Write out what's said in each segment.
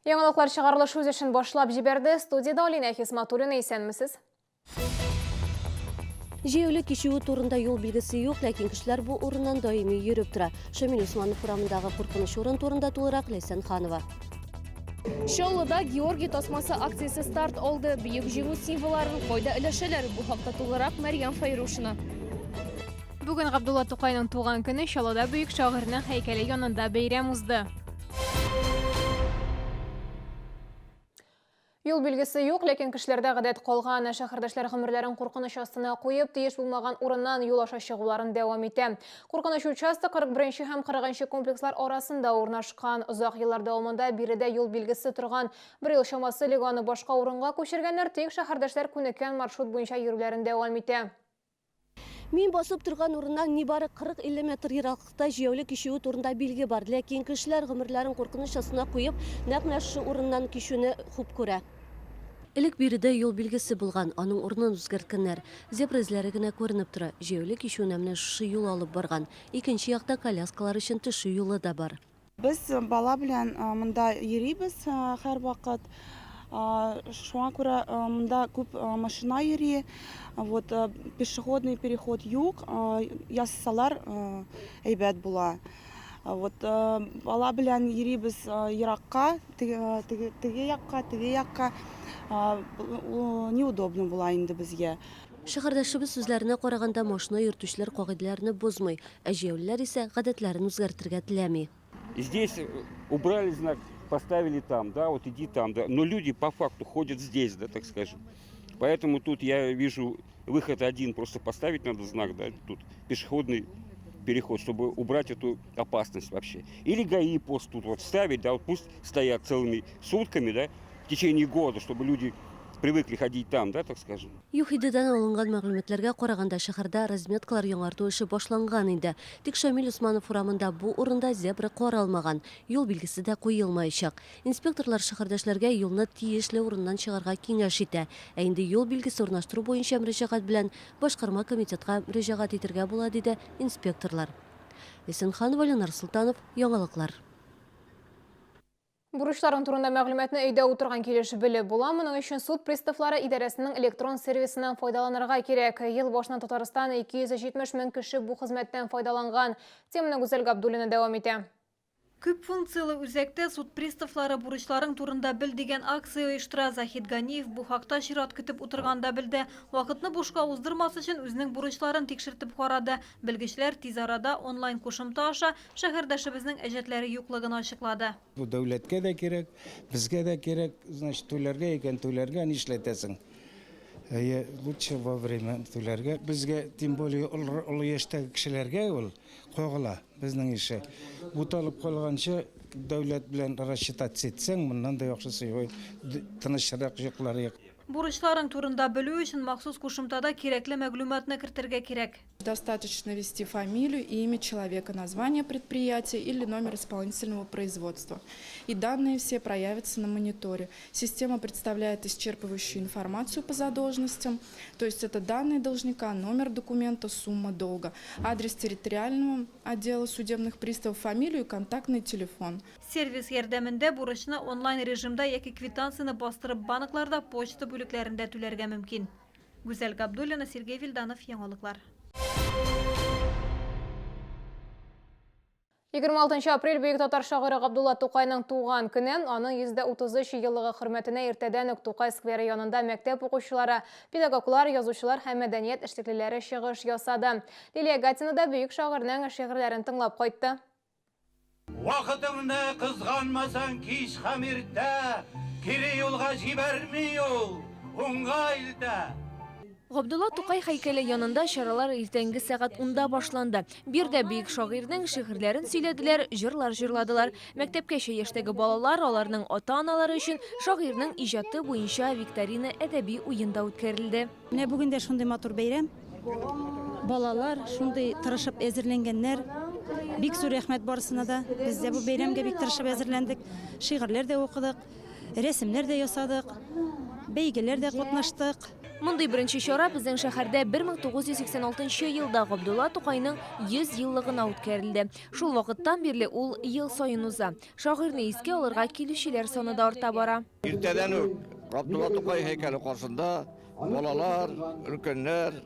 Яңалыклар чыгарылыш үз эшен башлап җибәрде. Студиядә Алинә Хисматуллина, исәнмесез. Җәяүле кичүе турында юл билгесе юк, ләкин кешеләр бу урыннан даими йөреп тора. Шамил Усманов урамындагы куркыныч урын турында тулырак Ләйсән Ханова. Чаллыда Георгий тасмасы акциясе старт алды. Бөек Җиңү символларын кайда өләшәләр? Бу хакта тулырак Мәрьям Фәйрушина. Бүген Габдулла Тукайның туган көне, Чаллыда бөек шагыйрьнең һәйкәле янында бәйрәм узды. Юл билгесе юк, ләкин кешеләрдә гадәт калган. Шәһәрдәшләр гомерләрен куркыныч астына куеп, тиеш булмаган урыннан юл аша чыгуларын дәвам итә. Куркыныч участок 41 нче һәм 40 нчы комплекслар арасында урнашкан. Озак еллар дәвамында биредә юл билгесе торган. Бер ел чамасы элек аны башка урынга күчергәннәр, тик шәһәрдәшләр күнеккән маршрут буенча йөрүләрен дәвам итә. Мин басып торган урыннан нибары 40-50 метр ераклыкта җәяүле кичүе турында билге бар. Ләкин кешеләр гомерләрен куркыныч астына куеп, нәкъ менә шушы урыннан кичүне хуп күрә. Элек биредә юл билгесе булган, аның урынын үзгәрткәннәр. Зебра эзләре генә күренеп тора. Җәяүле кичүенә менә шушы юл алып барган. Икенче якта коляскалар өчен төшү юлы да бар. Без бала белән монда йөрибез һәрвакыт. Шуңа күрә монда күп машина йөри. Вот пешеходный переход юк, ясасалар әйбәт була. Вот бала белән йөрибез еракка, теге якка, теге якка. Неудобно була инде безгә. Шәһәрдәшебез сүзләренә караганда, машина йөртүчеләр кагыйдәләрне бозмый, ә җәяүлеләр исә гадәтләрен үзгәртергә теләми. Здесь убрали знак, поставили там, да, вот иди там, да. Но люди по факту ходят здесь, да, так скажем. Поэтому тут я вижу выход один, просто поставить надо знак, да, тут пешеходный переход, чтобы убрать эту опасность вообще. Или ГАИ пост тут вот ставить, да, вот пусть стоят целыми сутками, да, в течение года, чтобы люди привыкли ходить там, да, так скажем. ЮХИДИдан алынган мәгълүматларга караганда, шәһәрдә разметкалар яңарту эше башланган инде. Тик Шамил Усманов урамында бу урында зебра каралмаган, юл билгесе дә куелмаячак. Инспекторлар шәһәрдәшләргә юлны тиешле урыннан чыгарга киңәш итә. Ә инде юл билгесе урнаштыру буенча мөрәҗәгать белән башкарма комитетка мөрәҗәгать итергә була, диде инспекторлар. Исенханова, Ленар Солтанов, Яңалыклар. Бурычларың турында мәгълүматны өйдә утырган килеш белеп була. Моның өчен суд приставлары идарәсенең электрон сервисыннан файдаланырга кирәк. Ел башыннан Татарстан 270 мең кеше бу хезмәттән файдаланган. Теманы Гүзәл Габдуллина дәвам итә. Күп функцияле үзәктә суд приставлары бурычларың турында бел дигән акция оештыра. Заһид Ганиев бу хакта чират көтеп утырганда белде. Вакытны бушка уздырмас өчен үзенең бурычларын тикшертеп карады. Белгечләр тиз арада онлайн кушымта аша шәһәрдәшебезнең әҗәтләре юклыгын ачыклады. Бу дәүләткә дә кирәк, безгә дә кирәк, значит, түләргә икән, түләргә, нишләтәсең? Әйе, лучше во время түләргә. Безгә, тем более, олы яшьтәге кешеләргә ул кагыла, безнең ише. Буталып калганчы, дәүләт белән рассчитаться итсәң, моннан да яхшысы юк. Тынычрак йоклар идек. Бурычларың турында белү өчен махсус кушымтада кирәкле мәгълүматны кертергә кирәк. Достаточно ввести фамилию и имя человека, название предприятия или номер исполнительного производства. И данные все проявятся на мониторе. Система представляет исчерпывающую информацию по задолженностям, то есть это данные должника, номер документа, сумма долга, адрес территориального отдела судебных приставов, фамилию и контактный телефон. Сервис ярдәмендә бурычны онлайн режимда яки квитанцияне бастырып банкларда, почта бүлекләрендә түләргә мөмкин. Гүзәл Габдуллина, Сергей Вильданов, Яңалыклар. 26 апрель бөек татар шагыйре Габдулла Тукайның туган көне. Аның 133 еллыгы хөрмәтенә иртәдән үк Тукай скверы янында мәктәп укучылары, педагоглар, язучылар һәм мәдәният эшлеклеләре чыгыш ясады. Лилия Гатина да бөек шагыйрьнең шигырьләрен тыңлап кайтты. Вакытыңны кызганмасаң кич һәм иртә, Кире юлга җибәрми ул, уңга илтә. Габдулла Тукай һәйкәле янында чаралар иртәнге сәгать унда башланды. Биредә бөек шагыйрьнең шигырьләрен сөйләделәр, җырлар җырладылар. Мәктәпкәчә яшьтәге балалар, аларның ата-аналары өчен шагыйрьнең иҗаты буенча викторина әдәби уен да үткәрелде. Менә бүген дә шундый матур бәйрәм. Балалар шундый тырышып әзерләнгәннәр. Бик зур рәхмәт барысына да. Без дә бу бәйрәмгә бик тырышып әзерләндек. Шигырьләр дә укыдык, рәсемнәр дә ясадык, бәйгеләр дә катнаштык. Мондый беренче чара безнең шәһәрдә 1986 елда Габдулла Тукайның 100 еллыгына үткәрелде. Шул вакыттан бирле ул ел саен уза. Шагыйрьне искә алырга килүчеләр саны да арта бара. Иртәдән үк Габдулла Тукай һәйкәле каршында балалар, өлкәннәр,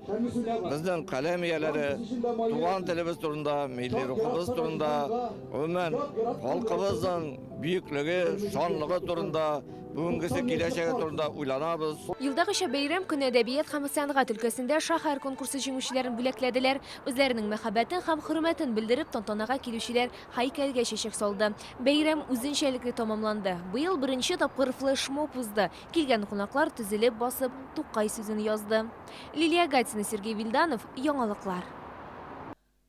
безнең каләм ияләре туган телебез турында, милли рухыбыз турында, гомумән, халкыбызның бөеклеге, шанлыгы турында, бүгенгесе, киләчәге турында уйланабыз. Елдагыча бәйрәм көне әдәбият һәм сәнгать өлкәсендә шәһәр конкурсы җиңүчеләрен бүләкләделәр. Үзләренең мәхәббәтен һәм хөрмәтен белдереп, тантанага килүчеләр һәйкәлгә чәчәк салды. Бәйрәм үзенчәлекле тәмамланды. Быел беренче тапкыр флешмоб узды. Килгән кунаклар төзелеп басып, Тукай сүзен язды. Лилия Гатина, Сергей Вильданов, Яңалыклар.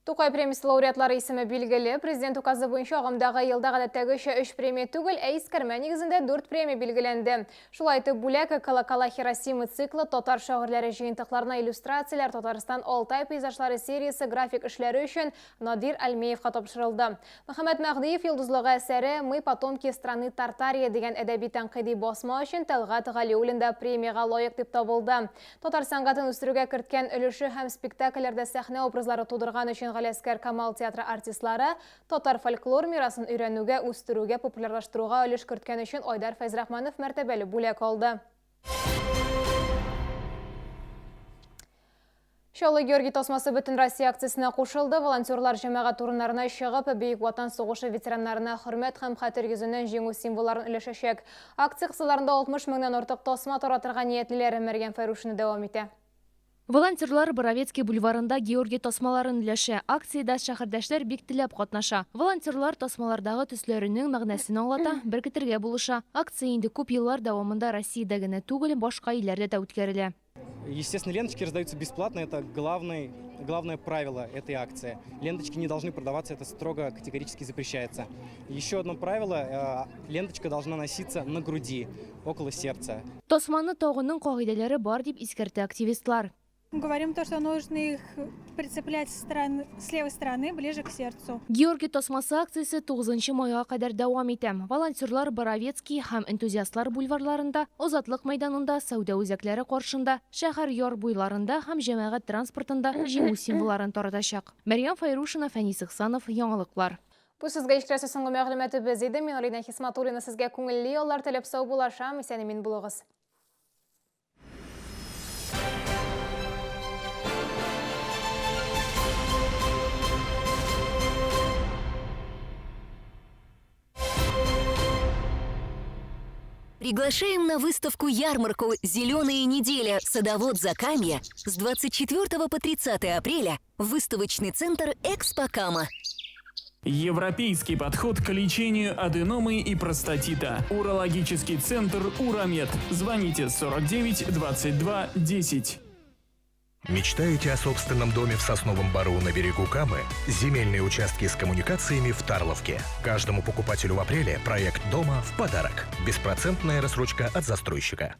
Тукай премиясе лауреатлары исеме билгеле. Президент указы буенча агымдагы елда гадәттәгечә өч премия түгел, ә искәрмә нигезендә дүрт премия билгеләнде. Шулай итеп, бүләк Колокола Хиросимы циклы, татар шагыйрьләре җыентыкларына иллюстрацияләр, Татарстан Алтай пейзажлары сериясе график эшләре өчен Надир Альмеевка тапшырылды. Мөхәммәт Мәһдиев йолдызлыгы әсәре Мы потомки страны Тартария дигән әдәби-тәнкыйди басма өчен Тәлгать Галиуллин да премиягә лаек дип табылды. Татар сәнгатен үстерүгә керткән өлеше һәм спектакльләрдә сәхнә образлары тудырган өчен Галиәсгар Камал театры артистлары татар фольклор мирасын өйрәнүгә, үстерүгә, популярлаштыруга өлеш керткән өчен Айдар Фәйзрахманов мәртәбәле бүләк алды. Чаллы Георгий тасмасы Бөтенроссия акциясенә кушылды. Волонтерлар җәмәгать урыннарына чыгып, Бөек Ватан сугышы ветераннарына хөрмәт һәм хәтер йөзеннән җиңү символларын өләшәчәк. Акция кысаларында 60 меңнән артык тасма таратырга ниятлиләр. Мәрьям Фәйрушина дәвам итә. Волонтерлар Боровецкий бульварында Георгий тасмаларын өләшә. Акциядә шәһәрдәшләр бик теләп катнаша. Волонтерлар тасмалардагы төсләренең мәгънәсен аңлата, беркетергә булыша. Акция инде күп еллар дәвамында Россиядә генә түгел, башка илләрдә дә үткәрелә. Естественно, ленточки раздаются бесплатно, это главный, главное правило этой акции. Ленточки не должны продаваться, это строго категорически запрещается. Еще одно правило, ленточка должна носиться на груди, около сердца. Тасманы тагуның кагыйдәләре бар, дип искәртә активистлар. Говорим то, что нужно их прицеплять с левой стороны, ближе к сердцу. Георгий тасмасы акциясе 9 майга кадәр дәвам итә. Волонтерлар Боровецкий һәм Энтузиастлар бульварларында, Азатлык мәйданында, сәүдә үзәкләре каршында, шәһәр яр буйларында һәм җәмәгать транспортында җиңү символларын таратачак. Мәрьям Фәйрушина, Фәнис Ихсанов, Яңалыклар. Бу сезгә җиткерәсе соңгы мәгълүматыбыз иде. Мин Алина Хисматуллина сезгә күңелле яллар теләп саубуллашам. Исән-имин булыгыз. Приглашаем на выставку-ярмарку «Зеленая неделя. Садовод Закамья» с 24 по 30 апреля в выставочный центр «Экспокама». Европейский подход к лечению аденомы и простатита. Урологический центр «Уромед». Звоните 49 22 10. Мечтаете о собственном доме в Сосновом Бору на берегу Камы? Земельные участки с коммуникациями в Тарловке. Каждому покупателю в апреле проект дома в подарок. Беспроцентная рассрочка от застройщика.